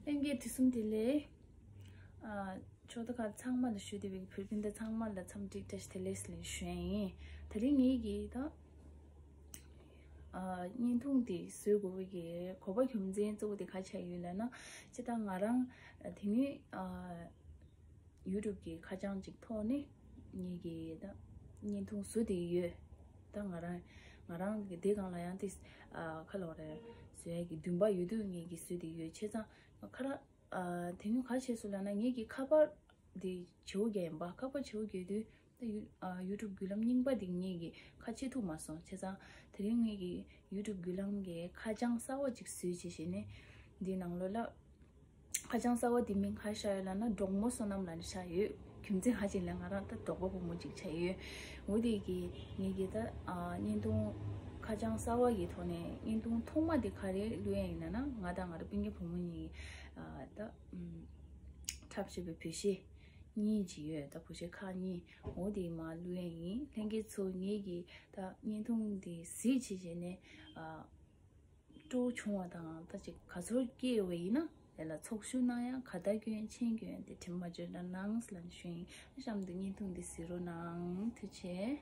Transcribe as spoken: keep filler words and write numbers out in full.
ལྷན་རྒྱས་དུས་གསུམ་བདེ་ལེགས། ཨ། ཕྱོགས་མཐའ་ཁག་ཚང་མ་ལ་ཞུ་བདེ་བའི་བོད་སྤུན་ཟླ་ཚང་མ་ལ་འཚམས་འདྲི་བཀྲ་ཤིས་བདེ་ལེགས་ལན་ཞུ་ཡ་ཡིན། དེ་རིང་ངེད་ཀྱིས་ད་ཨ། བརྙན་ཐུང་དེ་བཟོ་དགོས་པའི་གི་གོ་བ་རྒྱུ་མཚན་གཙོ་བོ་དེ་ག་ཆགས་ཡོད་ལབ་ན། སྤྱིར་བཏང་ང་རང་དེ་སྔོན་ཨ། ཡུ་ཊུབ་ཀྱི་ཁ་བྱང་ཅིག་ཐོག་ནས་ངེད་ཀྱིས་ད་བརྙན་ཐུང་བཟོ་བསྡད་ཡོད། ད་ང་རང་ང་རང་གི་དེ་སྒང་ལ་ཡང་དེ་ཨ། ཁ་ལོ་རེ་བཟོ་ཡ་གི་འདུན་པ་ཡོད་དུས་ངེད་ཀྱིས་བཟོ་བསྡད་ཡོད། བྱས་ཙང་ཁ་ར་ཨ། དེ་སྔོན་ག་བྱས་སོང་ལབ་ན། ངེད་ཀྱི་ཁ་པར་དེ་བརྗེ་པོ་རྒྱག་ཡིན་པ། ཁ་པར་བརྗེ་པོ་རྒྱག་དུས་ད་ཡུ་ཨ། ཡུ་ཊུབ་བརྒྱུད་ལམ་རྙིང་པ་དེ་ངེད་ཀྱིས་ཁ་ཕྱེ་ཐུབ་མ་སོང་། བྱས་ཙང་དེ་རིང་ངེད་ཀྱིས་ཡུ་ཊུབ་བརྒྱུད་ལམ་གྱི་ཁ་བྱང་གསར་པ་ཅིག་བཟོས་བྱས་བྱས་ནས་འདིའི་ནང་ལོགས་ལ། ཁ་བྱང་གསར་པ་དེ་མིང་ག་རེ་བཞག་ཡོད་ལབ་ན། འབྲོག་མོ་བསོད་ནམས་ལབ་ནས་བཞག་ཡོད། རྒྱུ་མཚན་ག་ཅིག་ལ་ང་རང་ད་འབྲོག་པ་བུ་མོ་ཅིག་ཆགས་ཡོད། འོ་དེ་གི་ངེད་ཀྱིས་ད་ཨ། བརྙན་ཐུང་ཁ་བྱང་གསར་པ་གི་ཐོག་ནས་བརྙན་ཐུང་ཐོག་མ་དེ་ག་རེ་བླུགས་ཡ་ཡིན་ལབ་ན། ང་དང་ང་རང་སྤུན་ཀྱག་བུ་མོ་གཉིས་ཨ། ད་ཨམ། འཁྲབ་བྱས་པའི་བོད་གཞས་གཉིས་ཅིག་ཡོད། ད་བོད་གཞས་ཁག་གཉིས། འོ་དེ་མར་བླུགས་ཡ་ཡིན། ལྷན་རྒྱས་ཚོ་ངེད་ཀྱིས་ད་བརྙན་ཐུང་དེ་གཟིགས་བྱས་བྱས་ནས་ཨ། སྤྲོ་བོ་བྱུང་བ་དང་ད་ཅིག་ག་ཚོད་སྐྱེས་པ་ཡིན་ན་དེ་ལ་ཚོགས་ཞུགས་གནང་ཡ། ག་ད་སྐྱོན་མཆན་སྐྱོན་དེ་དྲི་མ་བརྗོད་གནང་ལབ་ནས་ཞུ་ཡིན། གཤམ་དུ་བརྙན་ཐུང་འདི་གཟིགས་རོགས་གནང་། ཐུགས་རྗེ་ཆེ།